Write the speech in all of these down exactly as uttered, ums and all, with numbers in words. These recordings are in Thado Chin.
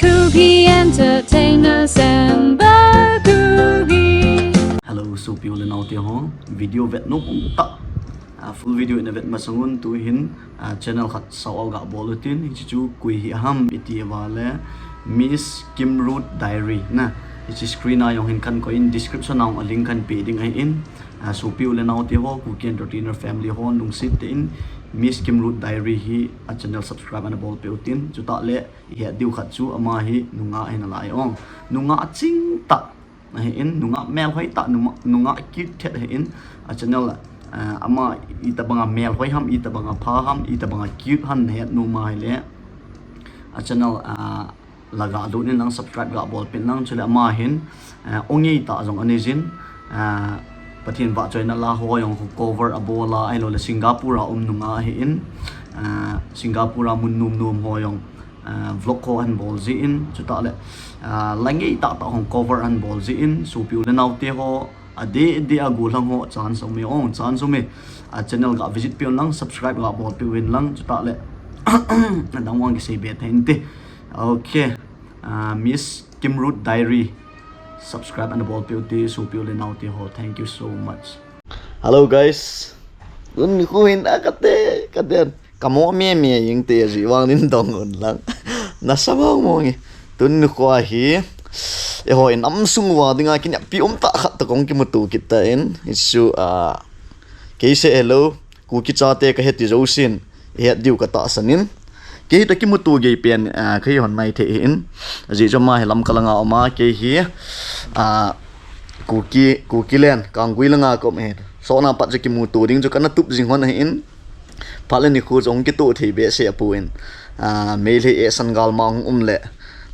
Kuki Entertainment Samba Kuki. Hello, sopi u le nao te ho. Video vet nom um tah. Ah, full video ina vet masang un tuhin, ah, channel khat shout out ga bol utin, hiche chu koi hi ham iti uva le Miss Kimruth Diary na. Hiche screen a jong hin kan koi in, description a jong a link kan pe ding ahin. Ah, sopi u le nao te ho, Kuki Entertainer family ho, lungset tah in Miss Kimruth Diary hi a channel subscribe ana bol peh utin. Chutah le ihet diu khat chu ama hi nungah ahin alai ong. Nungah ching tah ahin, nungah melhoi tah, nungah, nungah cute thet ahin, a channel, ah, ama itobanga melhoi ham, itobanga pha ham, itobanga cute ham nahet nom ahile, a channel, ah, la ga lut in lang, subscribe ga bol peh in lang, chule ama hin, ah, ongei tah jong anei jin, ah, Pathen vahchoina la ho jong cover abol a, ahilou le Singapore a um nungah ahin, ah, Singapore a mun nom nom ho jong ah, vlog ho ahin bol jin, chutah le, ah, la ngei tah tah ho cover ahin bol jin, sopi u le nao te ho, adeh deh a gollhang ho, chance um e ong, chance um e. A channel ga visit peh un lang, subscribe ga bol peh uvin lang, chutah le adang vang kisei be thei inte. Okay. Ah, Miss Kimruth Diary, subscribe ana bol peh ute, sopi u le nao te ho. Thank you so much. Hello guys. Tun nikho hin a kate, kate. Kamo meme jeng te, ajeh vang in dong un lang. Nasa mong mong e. Tun nikho hi, eiho in nam sung uva dinga kineppi um tah khat toh kong kimuto kit tan. Hichu, ah, kei seh hello, Kuki chate kahe ti jousen, ihet diu katahsan in. Kei hi toh kimuto gei pen, ah, kei hon maithei ahin. Ajeh chu ama hi Lamka langa um a, kei hi, ah, Kuki, Kuki len, Kanggui langa ka um ahin. Sotna pat chu kimuto ding chu kana tup jing hon ahin. Phat le nikho chu hung kitoh thei behseh apon. Ah, Meitei eisan galma hung um le,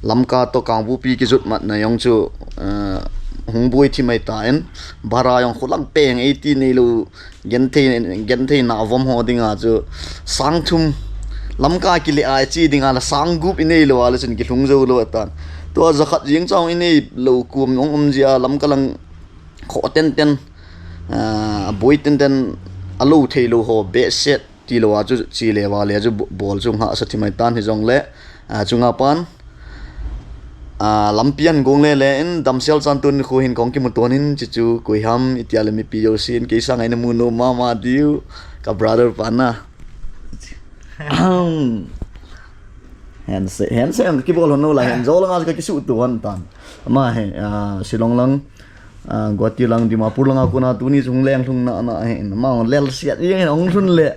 Lamka toh Kangpokpi kijot matna jong chu, ah, hung boi thim ahitan. Bhara jong kholang peng eighty neilou, genthei, genthei na vom ho dinga chu sang thum, Lamka kile a che dinga la sang gup inei lou a le chun kilhung jou lou atan. Tua jakhat jeng chang inei lou kum ong um jia Lamka lang kho tenten, ah, boi tenten alou thei lou ho behseh tilou a chu che le va le chu bo-, bol chu hahsa thim ahitan hijongle, ah, chunga pan, ah, lampi ahin gong le le in damsel chan tun nikho hin kong kimuto in, chuchu koi ham itia le mipi jousen kei sanga ina mu nom mama diu, ka brother pa na. Handshake, handshake kibol hon lou la, hen jou langa ka kisuhto hon tan. Ama hi, ah, Shillong lang, ah, Guwahati lang, Dimapur langa kona tuni chu hung leng lhung na na hi, ama hung lel siat jeng in hung lhun le,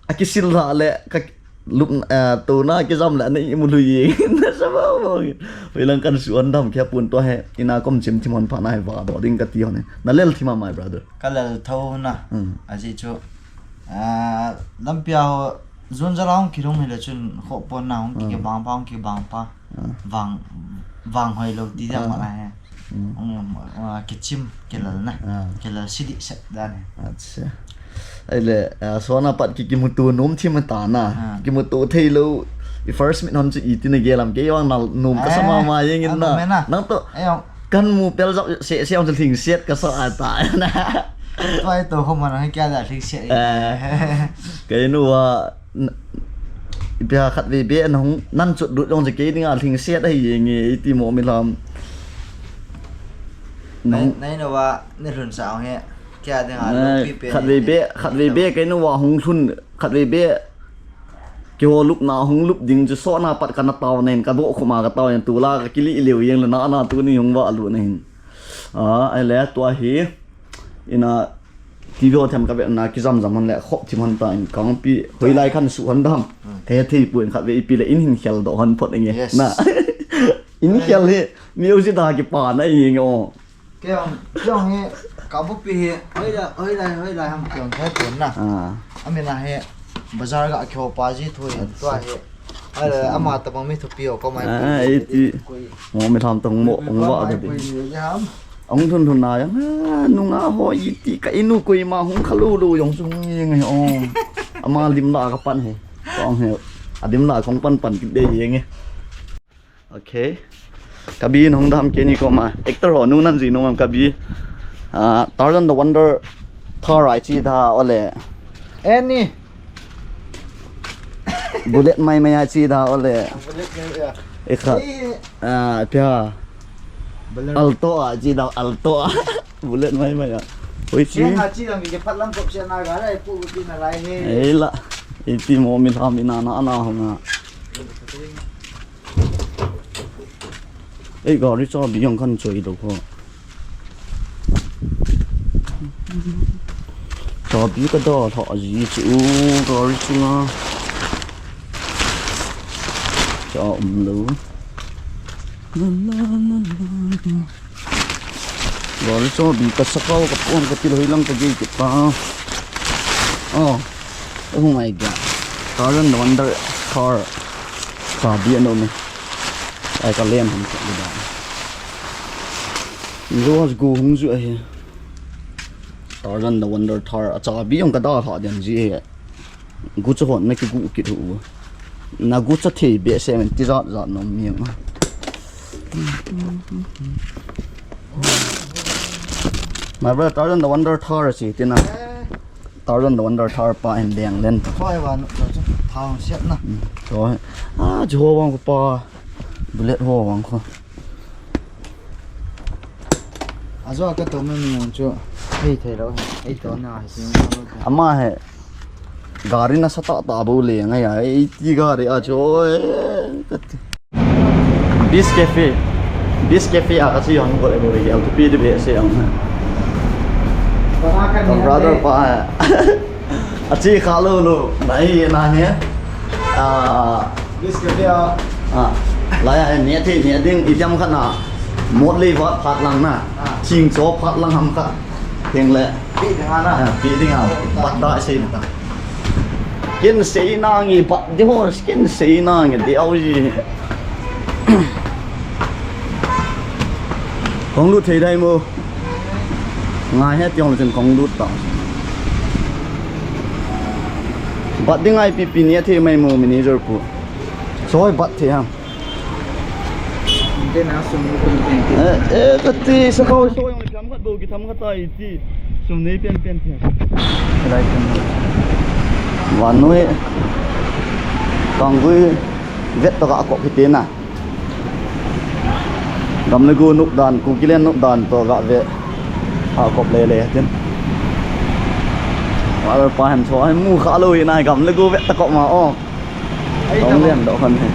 akisil lha le, ka lup, ah, tona kijam le, ana imu lhu jeng in, nasa mong mong in. Hoilang kan suh hon dam kei pun tua hi, ina kom chim thim hon phat na hi va doh ding kati hon e. Na lel thim a my brother. Ka lel tho na. Hmm. Ajeh chu, ah, lampi a ho, Jun jala hung kilhung hile chun, kho pon na hung ki, ah, kibang pa, hung kibang pa. Ah. Vang, vang hoi lou ti dia, ah, ma la he. Hmm. Hung, ah, kichim, kilal na. Ah. Kilal sidi set dan he. Acha. Ahile, ah, sotna pat ki, kimuto nom thim ta na. Ah. Kimuto thei lou, i first meet hon chu iti na gel ham, kei vang na nom kasa mama jeng in na. Ah, nom e na. Nang toh, eh, kan mu pel jap seh seh chu lhingset kasa a ta na. Tua hi toh ho man hi kei a lhingset. Eh, kei nu a, n-, ipi ham khatvei beh nahung, nan chot lut jong chu kei dinga lhingset ahi jeng e, iti mo mi lam. Nai, nahung nai nu a, ni lhun sa ong he. Kei a dinga, eh, lungpi pen khatvei beh, khatvei beh kei nu a hung lhun, khatvei beh. Keiho lupna hung lup ding chu sotna pat kana tao nen, ka doh khum a ka tao nen, tula ka kilih leu jeng le na, na tuni hung valut na hin. Ah, ahile tua hi, ina T V ho them ka vet na kijam jam hon le khop thim hon ta in Kangpokpi hoilai khan suh hon dam. Hmm. Ka hethei pon khatvei ipi le in hin khel doh hon phot inge. Yes. Na. In khel hi, music a kipa na inge o. Kei jong, kei jong hi, Kangpokpi hi, hoilai, hoilai, hoilai ham kei jong he pon na. Ah. Amin a hi, bazar ga kihou pa ji thu hi, tua hi. Ahile, ama tabang mi thupi ho, ko mai. Ah, iti. Mo mi tham tong mo, ong va ka di. Ong thun thun na jang, ah, nunga ho iti ka inu koima hung kha lou lou jong chu hung jeng e ong. Ama lim la ka pan he. Kong he. A lim la kong pan pan kit de jeng e. Okay. Kabi in hung dam kei ni koma. Actor ho nu nan ji nu am kabi. Ah, Tarzan the Wonder Thor ai chi da ole. Annie. Bullet mai mai ai chi da ole. Bullet mai, yeah. Ekha. Eh. Ah, pia. Bolero. Alto a, chi dau Alto a. Bullet mai mai a. Oi chi. Kei nga chi dang ke phat lang kop se na ga lai pu pi na lai he. Ei la. Iti mo mi tham ina na na ho nga. Ei, gari chabi jong kan choi lou kho. Chabi ka dalha ji chu gari chunga. Cha um lou. Gari chabi ka sakao ka pon ka til hoi lang ka gei kit ta. Oh. Oh my God. Tarzan the Wonder Car. Chabi ano me. Ai ka lem ham ka da. Zo has go hung ju ahi. Tarzan the Wonder Thar. A chabi jong ka dalha den ji he. Gucha hon na kigu kit u. Na gucha thei behseh men ti jat jat nom mi ang. My brother, Tarzan the Wonder Thar si tina. Tarzan the Wonder Thar pa hin deng len. Khoi wan, thao siat na. Khoi. Ah, jo wang ko pa. Bullet ho wang ko. Ajo ka to me mi chu. Hei thei lou. Ei to na hi. Ama he. Gari nasa tah tah bou le ngai a, eiti gari a chu, eh, kati. Bis Cafe. Bis Cafe a kasi yon ko le bou le, tu pi de be se ang. Brother pa. Achi kha lou lou. Nai na he. Ah. Bis Cafe a. Ah. Lai a ne the ne ding i jam khat na. Mot le vat phat lang na. Ah. Ching cho phat lang ham kha. Thing le. Pi ding a na. Ah, pi ding a. Bat da sei na. Kin sei na ngi bat de ho, kin sei na ngi de au ji. Kong lut thei dai mo. Ngai he tiong le chun kong lut ta. Bat ding ai pi pi ne thei mai mo manager pu. Soi bat thei ham. Ante na sum ni pen pen. Eh, eh, kati sa kau soi. Tham khat bou kitham khat tai ti. Sum nei pen pen ti. Lai pen. Vannoi. Kanggui vet to ka kop hite na. Gam le go nop dan, Kuki len nop dan to ga ve. A kop le le tin. Wa pa han so, han mu kha lou hi nai gam le go vet ta kop ma o. Ai ta Tong ma. Lian do khan he.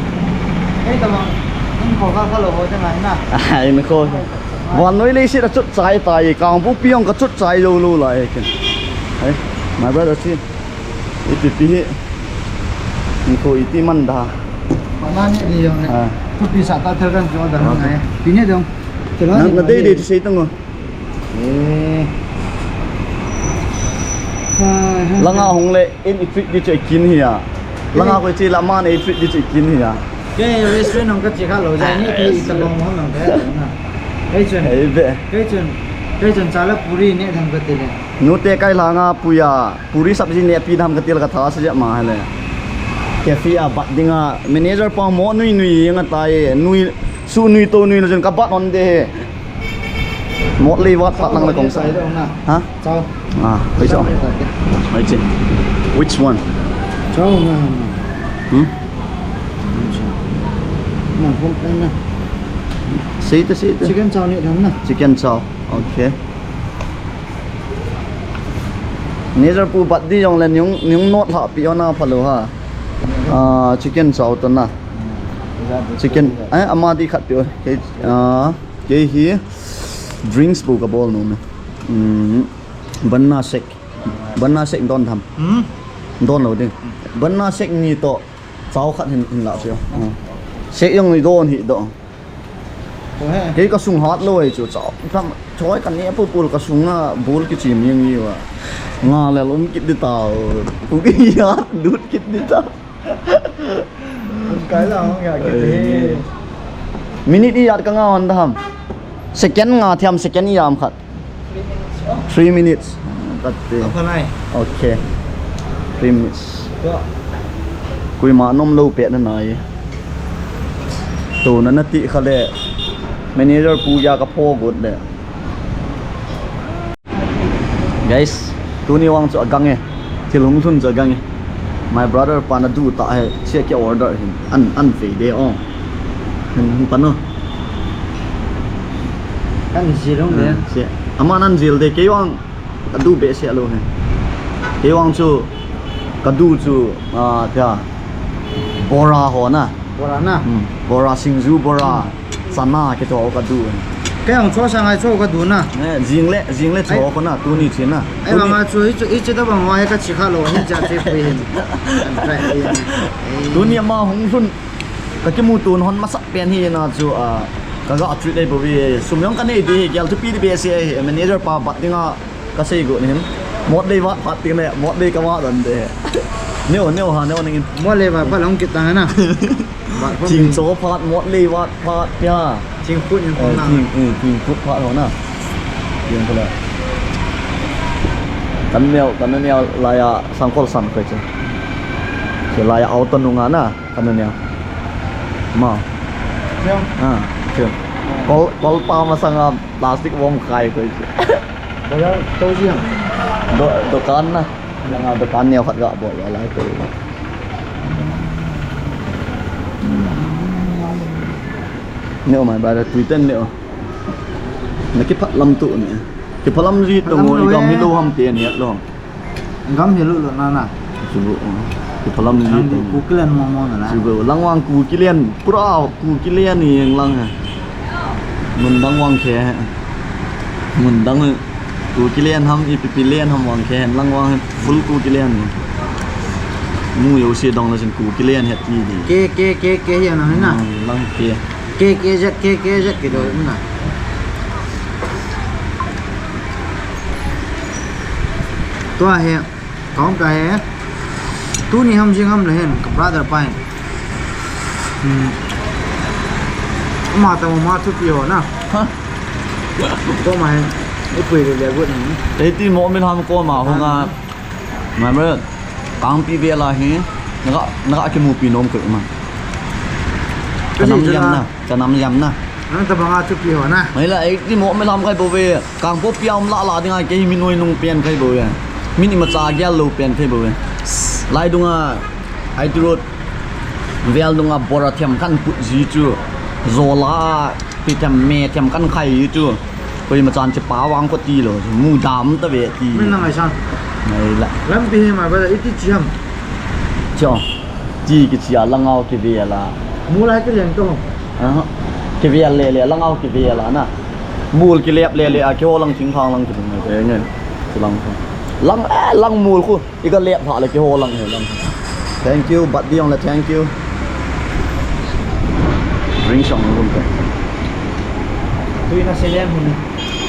Ai ta ma. In kho kha kha lou ho te ngai na. Ai, in kho. Vannoi leiset a chut chai tai, Kangpokpi jong ka chut chai lou lou lai ken. Ai, my brother si. Iti pi hi. In kho iti man da. Mana ni di jong ne. Ah. Tu pi sa ta thel kan jo da ngai. Pi ne dong. Chalo na, ni na dei dei sei tang o. Eh. Langa hung le in i treat di chu i kin hi a. Langa ko chi la man i treat di chu i kin hi a. Ke restaurant hung ka chi kha lou ja ni ki ta long hung nang ka na. Kei chun. Ei be. Kei chun. Kei chun cha la puri ne tham ka ti le. Nu te kai langa puya. Puri sabji ne pi tham ka ti la ka tha sa ja ma le. Cafe a bat dinga manager pa mo nui nui nga tai. Nui su nui to nui la jun ka bat on de. Mot le vat pat lang le kong sa. Sai dong na. Ha? Chao. Ah, wait, chao. Wait, which one? Chao na. Hmm? Chao. Na, hom na. Sei ta, sei ta. Chicken chao ni tham na. Chicken chao. Okay. Manager pu bat di jong le nyung, nyung not ha pi ona pha lou ha. Ah, chicken chao to na. Chicken, eh, ama di khat pi o. Kei, ah, kei hi drinks bu ka bol nom e. Hmm. Banana shake. Banana shake don tham. Hmm. Don lou ding. Banana shake ni to. Chao khat hin, hin la pia. Hmm. Shake jong ni don hi do. Ko he. Kei ka sung hat lou ai chu chao. Tham choi ka ne pu pul ka sung a bul ki chim yang ni wa. Nga le lom kit di ta. Pu ki ya lut kit di ta. Kai la hong ya kit di. Minute ijat ka nga on da ham. Second nga thiam second ijam khat. Three minutes. Kati. Apa nai? Okay. Three minutes. Koima nom lou pet na nai. Tu na na ti kha le. Manager pu ya ka pho got le. Guys, tuni vang chu agang e. Thil hung lhun chu agang e. My brother pa na du ta he. Sia ki order hin. An, an fe de o. Hin, hin pan o. Kan jil lou de. Ah, se. Aman an jil de, kei vang kadu behseh lou hi. Kei vang chu kadu chu, ah, tia, bora ho na. Bora na? Hmm, bora, singju bora. Chana kei chu kadu. Kei vang chu sangai chu kadu na. Eh, jing le, jing le chu ko na, tuni chi na. Ai, tuni vang a chu, hichu, hichu tabang ho hi kachi kha lou, hicha che pui hin. Tuni ama hung lhun. Ka kimuto hon masa pen hi na chu, ah, ka ga treat ei bou ve, sum jong ka nei ding hi, gel thupi ding behseh hi, manager pa bat dinga ka sei got hin. Mot lei vat phat ding le, mot lei ka vat dan de. Neo, neo ha, neo ning. Mot lei vat phat long kit tang na. Vat phat. Thing cho phat, mot lei vat phat, ya. Thing phut in. Eh, na. Thing, eh, thing phut phat ho na. Thing phut la. Kan neo, kan neo la ya, sangkol san ko che. Che la ya auto nunga na. Ano niya? Ma. Siya? Ah, siya. Kol, kol pa masanga plastic bom khai ko ito. Wala, tao siya. Do, dukan na. Nga dukan niya khat ga bol wala ko. Neo, my brother, Twitter neo. Nakiphat lam tu ne. Kiphat lam ji to mo, i gam hi lo ham te ne lo. Gam hi lo lo na na. Chu, uh, kiphalam ji. Nang te. Kuki len mong mong na na. Chu, langwang Kuki len, pura Kuki len ni lang ha. Mun dang vang khe. Mun dang Kuki len ham, ipi pi len ham vang khe, langwang full Kuki len. Mu yo si dong la sin Kuki len het ni di. Ke, ke, ke, ke, ya na na. Hmm, lang ke. K K Z, K K Z kiti na. Tua hi, kaum ta hi. Tuni ham jing ham le hin, ka brother pa hin. Hmm. Ama ta ma thupi ho na. Ha? Ko ma hin. Ipui le le gut ni. Tei ti mo min ham ko ma ho nga. Mai me, Kangpokpi vel a hi, naga, naga kimupi nom koi ma. Ka nam jam na, ka nam jam na. Nang tabang a thupi ho na. Mai la, ei ti mo me lam kai bou ve, Kangpokpi a um la la ding a kei mi noi nung pen kai bou ve. Min imacha gel lou pen kai bou ve. Lai dung a, I T road, vel dung a bora them kan put ji chu. Zola, Pi them me them kan khai chu. Koima chan che pa vang ko ti lo. Mu dam ta ve ti. Min na ngai san. Ngai la. Lampi hi ma ba iti chi ham. Cho. Ti ki chi a langau ki ve la. Mu lai ki leng to. Aha. Ki ve le le langau ki ve la na. Mul ki lep le le a ki ho lang thing thang lang ki ve nge. Ki lang. Lang, eh, lang mul khu. Iga lep ha le kiho lang he lang. Thank you, bat diong le thank you. Drink song lum pe. Tui na selen hun.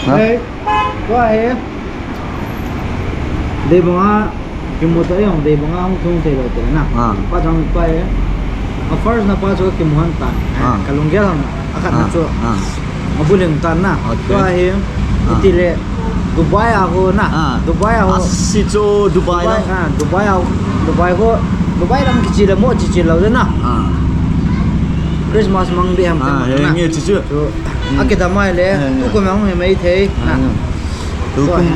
Ha? Hey, tua he. Dei banga, kimu ta yong, dei banga hung thung te lo te na. Ha. Pa jang pa he. A first na pa chu kimu han ta. Ha. Ka lunggel han. A khat na chu. Ha. Abuleng tan na. Okay. Tua hi. Ah. Iti le. Dubai a ho na. Ah. Dubai a ho. Asi chu Dubai. Dubai, ah, Dubai a ho. Dubai ho. Dubai lang kichi le mo chichi lo na. Ah. Christmas mang be ham. Ah, he na. Nge chichu. Chu. Hmm. Akidamai le. He, nge. Tu ko mang he mai thei. Ah, na. Nge. Tu ko. Tua he.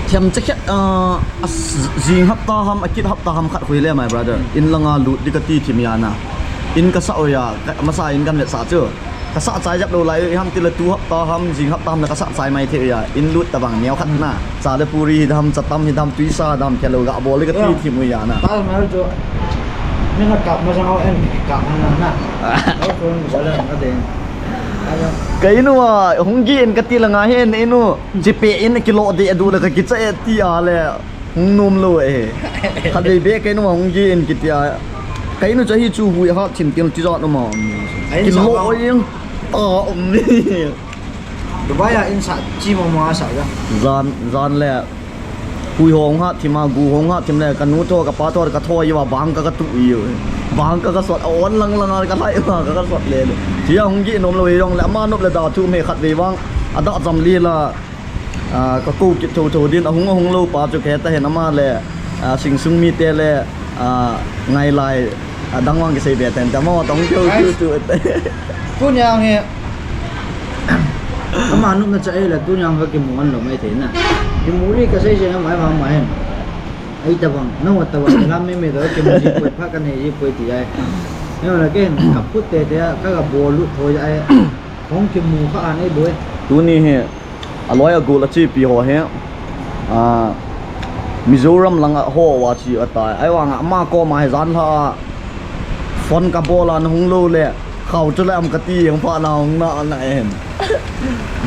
Thiam chakhat, ah, as-, jing hapta ham, akit hapta ham khat hui le, my brother. In langa lut di kati thim ya na. In kasa o ya, ka, masa in kan vet sa chu. Kasah chai jep lou lai, i ham tile tu hapta ham, jing hapta ham na kasah chai mai thei u ya. In lut tabang neo khat na. Cha le puri hi dam, chatam hi dam, tuisa dam, khelou ga bol le kati thim u ya na. Taj Mahal chu, mi na kap ma jang au en kap na na. Au tu ni bol le na de. Kei nu a, hung gi in kati la nga hen, inu. Chipe in kilo de adu le ka kicha e ti a le. Hung nom lou e. Khatvei be kei nung a hung gi in kiti a. Kei nu cha hi chu hui hat thim til ti jat numa. Ai, kilo sa oi ing. Ta um ni. Dubai a in sa chi mo mo a sa ja. Jan, jan le. Hui hong hat thim a, gu hong hat thim le, ka nu tho, ka pa tho, ka tho i wa bang ka ka tu i. Bang ka ka sot, a on lang lang a ka lai wa ka ka sot le. Ti a hung gi nom lou i jong le, ama nop le da thu me khatvei vang. A da jam li la. Ah, ka ko kit tho tho din, ahung, ahung lou pa chu kei ta hen ama le, ah, Singsung mite le, ah, ngai lai, ah, dang vang kisei be ten, ta mo tong chu, chu, chu. Tuni ang hi, ama nupna cha ei la, tuni ang ka kimu an lou mai thei na. Kimu ri ka sei sei mai ma ma hen. Ei tabang, nang wa tabang, lam me me da kimu ji poi pha ka nei ji poi ti ai. Neo la ken, ka put te te, ka ka bol lut thoi ai. Hong kimu kha an ei boi. Tuni hi, aloi agol achepi ho hi. Ah, Mizoram langa ho va chi atai. Ahivanga ama koma hi jan lha a phone ka bol a na hung lou le. Khau chu le am kati jeng pha na hung na na en.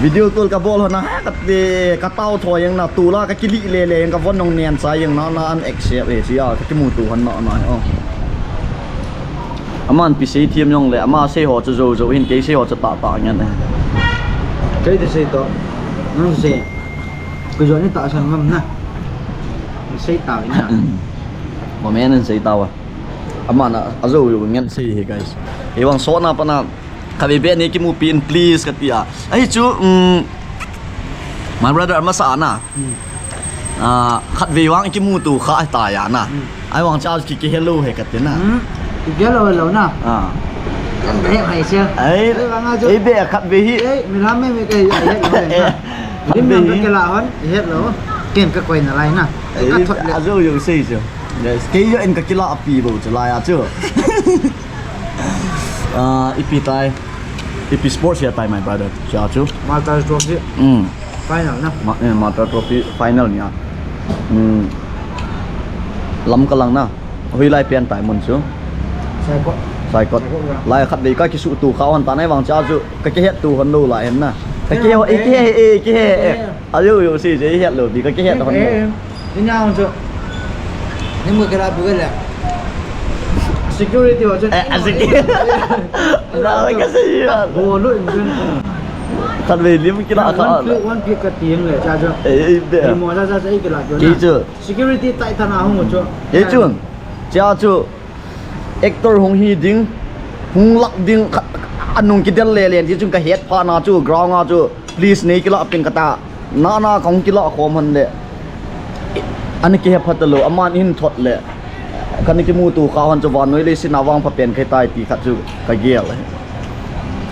Video call ka bol ho na ha kati ka tao thoi jeng na tu la ka kili le le jeng ka von nong nian sa jeng na na an accept e chi a ka kimuto hon na na o. Aman pi sei thiam jong le, ama sei ho chu jou jou hin, kei sei ho chu tah tah ngen e. Kei ti sei to. Nang sei. Kei jong ni tahsan ngam na. Sei tao in na. Comment in sei tao a. Aman a, ajou jou ngen sei hi, guys. Kei vang sot na pa na, khatvei beh ni kimupi in, please, kati a. Ahi chu, um, my brother, amasa a na. Hmm. Ah, khatvei vang kimuto kha tai a na. Hmm. Ahivang cha ki, kihe lou he kati na. Hmm. Kihe lou, lou na. Ah. Kan be mai sia. Ai, Ai, vang a chu. Ei be khatvei hi. Ei, mi lam me me ke ya he lou he na. Eh, Lim khatvei lam hi. Ka la hon, he lou. Ken ka koi na lai na. Ei, Ka thot le. Ajou jou sei chu. Yes, kei jong in ka kila api bou chu lai a chu. Ah, ipi tai. Ipi sports hia tai, my brother. Cha chu. Master Trophy. Mm. Final na. Ma-, eh, Master Trophy final nia. Mm. Lamka lang na. Hoilai pen tai mun chu. Saikot. Saikot. Saikot ya. Lai khatvei ka kisuto kha hon ta na ahivang cha chu. Ka kihetto hon lou lai hin na. Ka kihe, eh, kihe, eh, kihe, eh. Kihe. Ajo, jo, si, si, het lou, bi ka kihet hon lou. Eh, eh. Ina hon chu. Nim ka kira bu le. Security ho chu. Eh, a security. Na ka si ya. Bo lu in jun. Khatvei lim kila kha. One click, one click ka tiang le, cha chu. Eh, eh, be. Ni mo cha cha cha kila chu. Ki chu. Security tai thana hung chu. Eh, chun. Cha chu. Actor hung hi ding, hung lak ding, kha-, anung kidel le len, ti chun ka het pha na chu, ground a chu, please nei kila pin kata, na na ka hung kila khom han le, ani kihe pha ta lou, aman in thot le, kani kimuto kha han chu vannoi leiset a vang pha pen khe tai ti khat chu ka gel.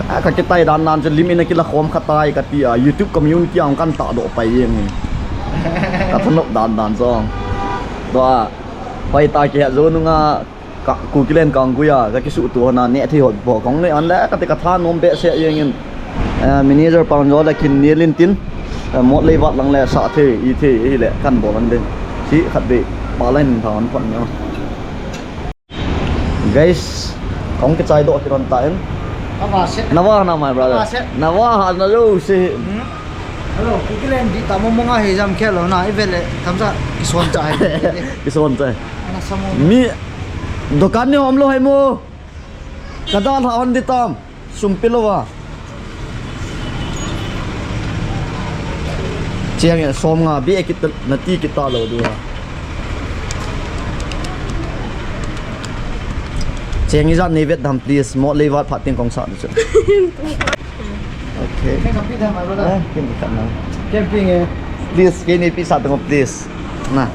Ka, ka kitai dan dan chu lim in a kila khom kha tai ka ti a, YouTube community a hung kan ta doh pai jeng. Ka thanop dan dan chu. Tua, hoi ta kihe jou nunga, Ka, Kukiland kang gui a, ka kisuto hon a, neh thei hon po, kong neh an le, ka ti ka thanom behseh jeng in, eh, manager pang jo le kin nil in tin, eh, mot lei vat lang le, sa thei, i thei, i le, kan bol an ding. Si khat be, ba line tha an pon nyo. Guys, kong kichai doh kiron ta in. Ava se. Na va na, my brother. Ava se. Na va ha na jo si. Hmm? Hello, Kukiland di ta mo mo nga he jam khel lo na, i ve le, tham sa, kison chai. Kison chai. Ana samo. Mi, dukan ni hom lou hai mo. Ka dal ha on di tam. Sum pi lou va. Cheng e som nga bi e kit na ti kit ta lou du ha. Cheng i jan nei vet dam please. Mo lei vat phat ting kong sa ni chu. Okay. Can I compete, my brother? Eh, kini khat na. Camping eh. Please, kini pi sa tengok, please. Na.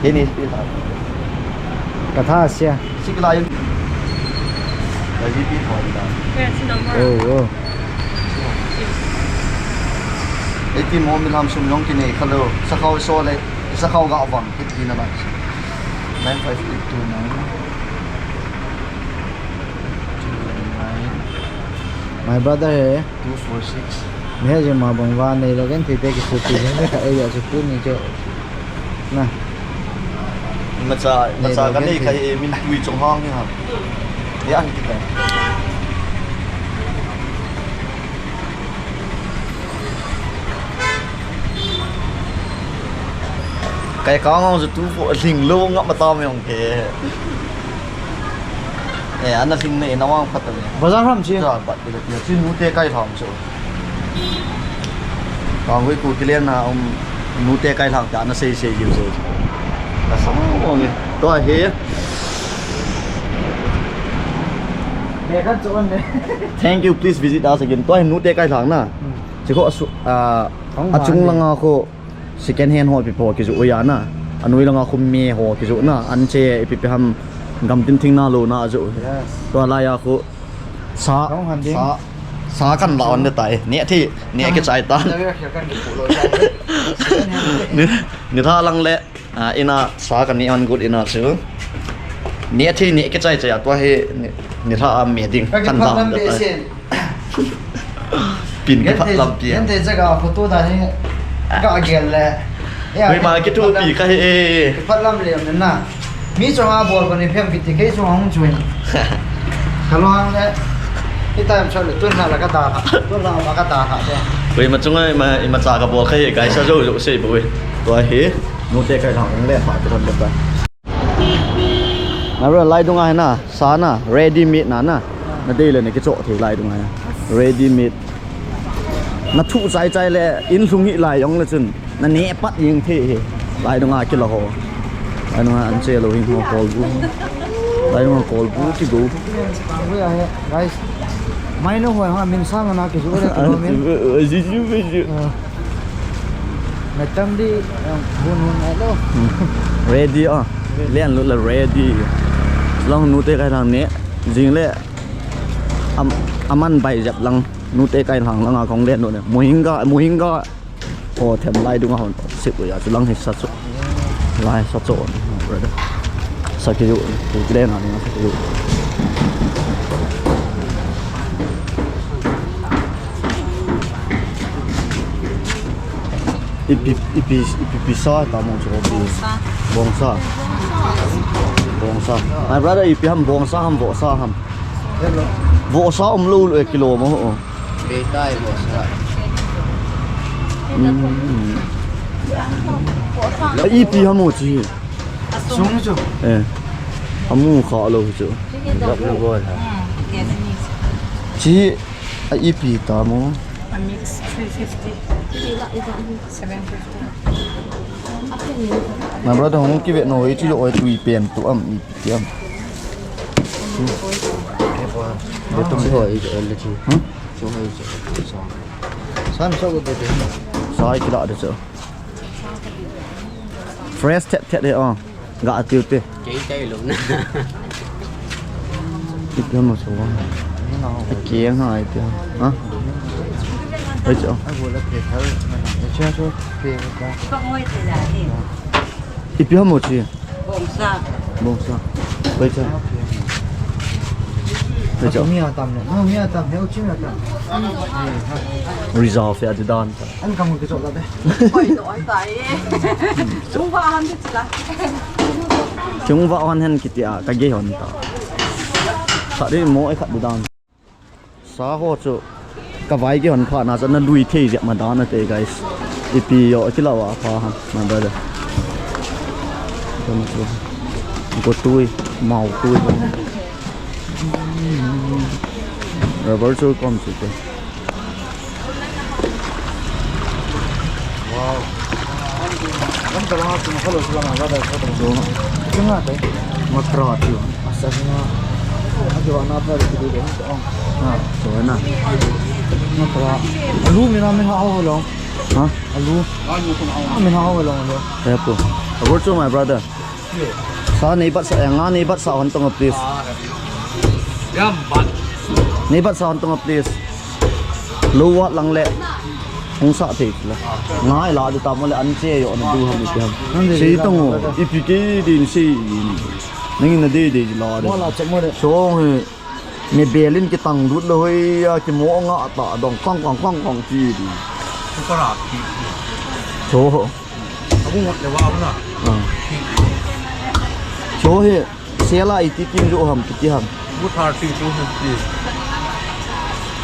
Kini pi sa. Ka tha sia. Sik la yun. Ka ji pi thon da. Yes, number. Oh, oh. Eighteen mo mi lam sum yong kini khat lou. Sa khau so le. Sa khau ga vang. Kit di na ba. Nine five eight two nine. Two nine. My brother he. Two four six. Mi he jing ma bang va nei lo gen thei te ki su ti jing ka ei ya su tu ni jo. Na. Macha, macha ka nei ka he min tui chong hang ni ha. Ya ni kita. Kai ka ngong su tu fo ling lo ngap ma ta me ong ke. Eh, ana ling nei na wang phat le. Bazar ham chi. Cha, bat le tia chi nu te kai tham chu. Kangui Kukiland na, um, nu te kai tham ta na sei sei jiu sei. Ka sam mo ni. To he. Ne kan chu on ne. Thank you, please visit us again. To he nu te kai tham na. Hmm. Chi ko asu, ah, achung langa ko. Second hand ho ipi po kijoh u ya na. Anoi langa khu me ho kijoh na. An che ipi pi ham gam tin thing na lo na ajoh. Yes. Tua lai a khu sa, sa, sa kan la on de tai. Ne thi, ne kichai ta. Ni, ni tha lang le, ah, ina sa kan ne on good ina chu. Ne thei ne ke chai chai a tua hi ne, ne lha a me ding. Ka kan kipat dam lam da be tai. Sin. Pin kipat lam pi. Gen te jaga photo da ni. Ka gel le. Ya, hoi ma ki tu pi ka he. Kipat lam le na. Mi chunga bol ko ni phem kiti kei chunga hung chuin. Ka lo hang le. Hi time chon le tun la la ka da. Tun la ma ka da ha. Hoi ma chunga ma, ma cha ka bol ka he guys, sa jo jo sei bo we. Tua he. Nu te kai lang le pa te ram da. Na ra lai dunga hi na, sa na, ready made na na. Na dei le na kicho thei lai dunga hi na. Ready made. Na thu chai chai le, in lhung hi lai jong le chun. Na ne pat jeng thei hi. Lai dunga kila ho. Lai dunga an che lo hin ho kol bu. Lai dunga kol bu ki go. Guys, mai no ho ha min sang na ki ju re ko min. Ji ji ji. Ah. Matam di, um, hun hun ai lo. Ready ah. Ready. Len lut le ready. Long nu te kai lang ne. Jing le. Am, aman bai jep lang. Nu te kai lang lang a kong len lut ne. Muhinga, muhinga. O them lai dunga hon. Sip ya chu lang hi sa chu. Lai sa chu. Brother. Sa ki ju. Ki le na ni sa ki ju. Ipi, ipi, ipi, ipi sa ta mo chu ipi. Bongsa. Bongsa. Bongsa. My brother, ipi ham bongsa ham vohsa ham. Vohsa um lo lo e kilo mo ho. Be tai vohsa. Mm. Ipi ham mo chi. Sung chu. Eh. Amu kha lo chu. Gap lo bol ha. Chi a ipi ta mo. A mix three fifty. Seven fifty. My brother hung ki ve no e chi lo e tui pen tu am ipi ti am. Betum ho e le chi. Hmm? Chu ho e chi. Sa. San sa ko de de. Sa ki la de chu. Fresh thet thet he, oh. Ga tiu te. Kei tai lo na. Ipi ham mo chu wa. Kei ha ai te. Ha? Ai chu. Ai bo la pe thal. Ai cha chu pe ka. Ka ngoi te la he. Ipi ham mo chi. Bongsa. Bongsa. Ai cha. Ai cha. Mi atam ne. Mi atam he, uchi mi atam. Reserve ya di dan. An kam ke chok la de. Koi to ai tai. Chung va han de chila. Chung va han hen kiti a, ka ge hon ta. Sa de mo e khat de dan. Sa ho chu. Ka vai ge hon pha na cha na lui thei je ma dan te guys. Ipi yo ki la wa pha ha. Ma ba de. Ko tui, mau tui. Rubber chu kom chu te. Wow. Lam ka langa sung hello sila ma ba da sa ta. So, kinga tai. Matra ti. Asa kinga. Agi wa na pa ri ki de. Ah, so na. Matra. Alu mina min ha ho lo. Ha? Alu. Ah, min ha ho lo lo. Apo. Apo chu my brother. Sa nei bat sa, eh, nga nei bat sa hon tong please. Nei bat sa hon tong please. Lo wat lang le. Hung sa thei la. Nga ila di ta mo le an che yo na du ham ti ham. Sei tong o. Ipi ke din sei. Nang na de de la de. Mo la che mo de. Chong he. Ni belin kitang lut le hoi a kimo nga ta dong kong kong kong kong ti di. Chu ka ra ki. Cho ho. Abu ngot le wa na. Ah. Cho he sela iti kim jo ham kiti ham. Two thirty, two fifty.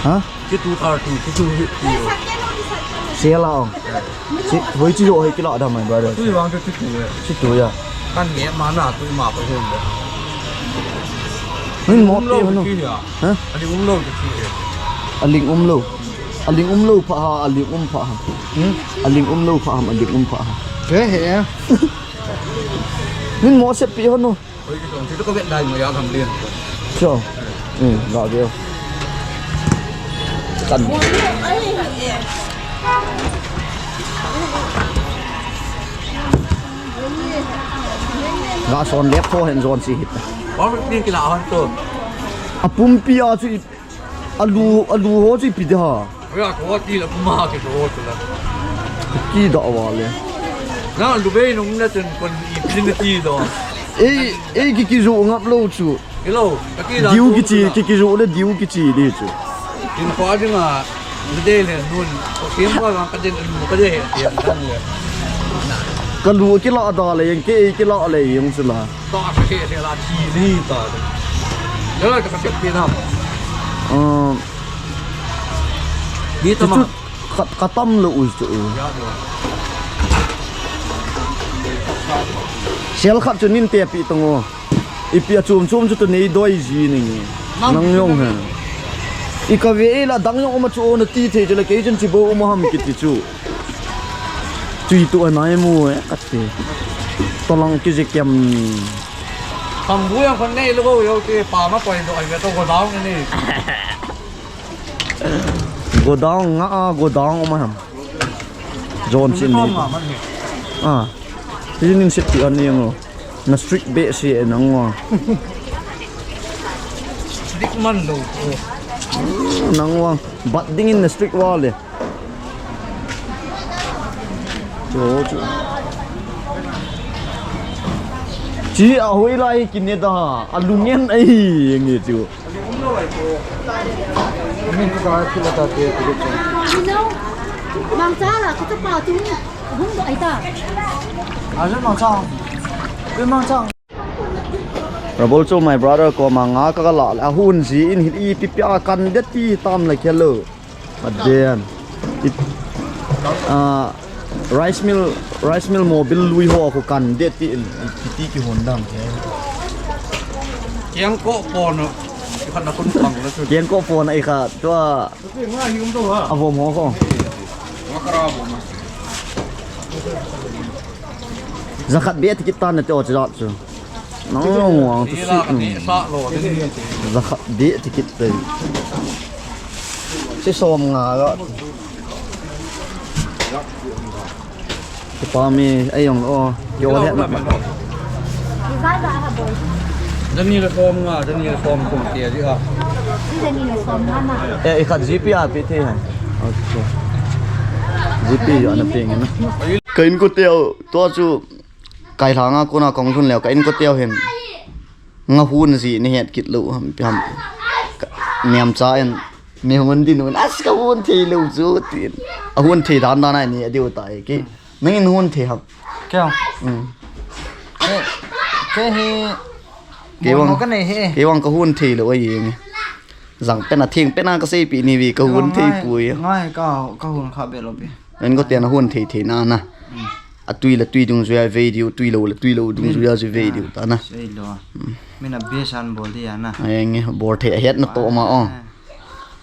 Ha? Ki two thirty, ki two fifty. Sela ong. Chi, hoi chi ho hoi kila da my brother. Tui vang chu chi tu e. Chi tu ya. Kan nge ma na tui ma pa hun de. Min mo ti hanu. Ha? Aling um lo chi e. Aling um lo. Aling um lo pha ha, aling um pha ha. Hmm? Aling um lo pha ha, aling um pha ha. Ke he. Min mo se pi hanu. Oi, ki tong, ki ko vet dai mo ya kam lian. Cho. Hmm, ga ge. Kan. Ga son lep tho hen zon si hit. Ba ni ki la han to. A pumpi a chu i Alu, alu ho chu ipi de ha. Ya, ko ti la kuma ke ko chu la. Ki da wa le. Na lu be nung na chen kon ipi na ti do. Ei, ei, ki, kijoh ngap lou chu. Hello, ka ki la Diu tu kichi, na. Ki, kijoh le diu kichi di chu. Din pa ding a, na de le nun. Ko sim pa ka den nu ka de, ya dan le. Ka lu kila da le, yang ke ei kila le, yang chu la. Ta se se la chi ni ta. Ya la ka se pi na. Um, Ni ta ma. Chu, chu, ka, ka tam lou u chu. Ya, ya. Sel khat chu nin te pi tong o. Ipi a chum chum chu tu nei doi ji ni nge. Nang Nang jong he. I ka ve e la dang jong um a chu o na ti thei chu la kei chun chi bo um a ham kiti chu. Tui tu a nai mu e ka ti. To lang ki je kem ni. Pang bu yang kon nei lo go yo te pa ma poi do ai ve to go down ni. Go down nga a go down um a ham. Jon chin ni. Ko ma man ni. Ah. Ti nin sit ti an ni ngo. Na strict be si e nang wa. Dik man lo. Nang wa. Bat ding in na strict wa le. Chu, chu. Chi a hoi lai ki ne da. A lungen ai nge chu. Min tu ka ki la ta te ki chu. Mangcha la, ka pa tu. Hung do ai ta. A le mangcha. Ke mangcha. Rabol chu my brother koma nga ka la a hun ji in hi ipi pia kan de ti tam la khelo. Aden. It, ah, rice mill, rice mill mo bil lui ho ko kan de ti in ti ki hon dang ke. Kiang ko pon. Kan na kun pang la tu. Kiang ko pon ai kha tua. Nga hi um do ha. Avom ho ko. Nga kara bo ma. Zakhat be ti kit ta na te o chi da chu. Nang long wang tu si. Zakhat be ti kit te. Si som nga ga. Ki pa mi ai yong o. Yo le na. Dani le som nga, dani le som kum ti a di a. Dani le som nga ma. Eh, i khat G P a pi the hai. Okay. G P yo na pi nge na. Ka in ko teo, tua chu kai lhanga kona kong lhun leo, ka in ko teo hin. Nga hun ji ni het kit lo ham pi ham. Ka, niam cha en. Ni hun din hun as ka hun thei lo chu tin. A hun thei dan dan ai ni a diu tai ki. Nangin hun thei ham. Kya? Mm. Ke, ke hi. Ke Mo wang. Mo ka nei he. Ke wang ka hun thei lo ai ni. Zang pen a thing pen a ka sei pi ni vi ka hun thei pui. Ngai ka, ka hun kha be lo pi. En ko ten a hun thei thei na na. Mm. A tui la tui dung zui a video, tui lo la tui lo dung zui a zui video ta na. Sei lo. Mm. Mina be san bol di a na. Ai nge bol thei a het na to ma o. Ah.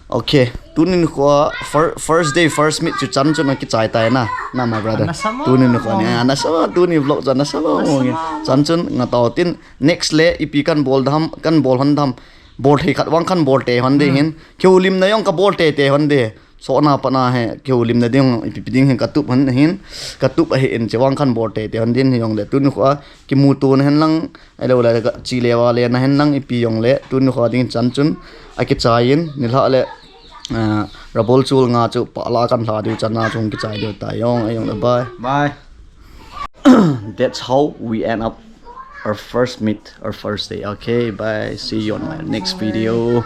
Okay, tunin kho fir-, first day, first meet chu chan chun a kichai tai na, na my brother. Ana sama Tunin kho ni, mo. Ana sama, tuni vlog chu ana sama mo nge. Ana sama. Chan chun nga tao tin, next le, ipi kan bol dam, kan bol hon dam. Bol thei khat vang kan bol te hon de Hmm. hin. Keu lim na yong ka bol te te hon de. So na pa na he, keu lim na ding, ipi pi ding hin ka tup hon hin. Ka tup a he in che vang kan bol te te hon din hi yong le. Tunin kho a, kimu tu na hen lang, Ai lo le ka chi le va le na hen lang ipi yong le tun kho ding chan chun a kichai in ni lha le, ah, rabol chul nga chu pa la kan lha diu chan na chung kichai diu ta yong ai yong le bye. Bye. That's how we end up our first meet, our first day. Okay, bye. See you on my next video.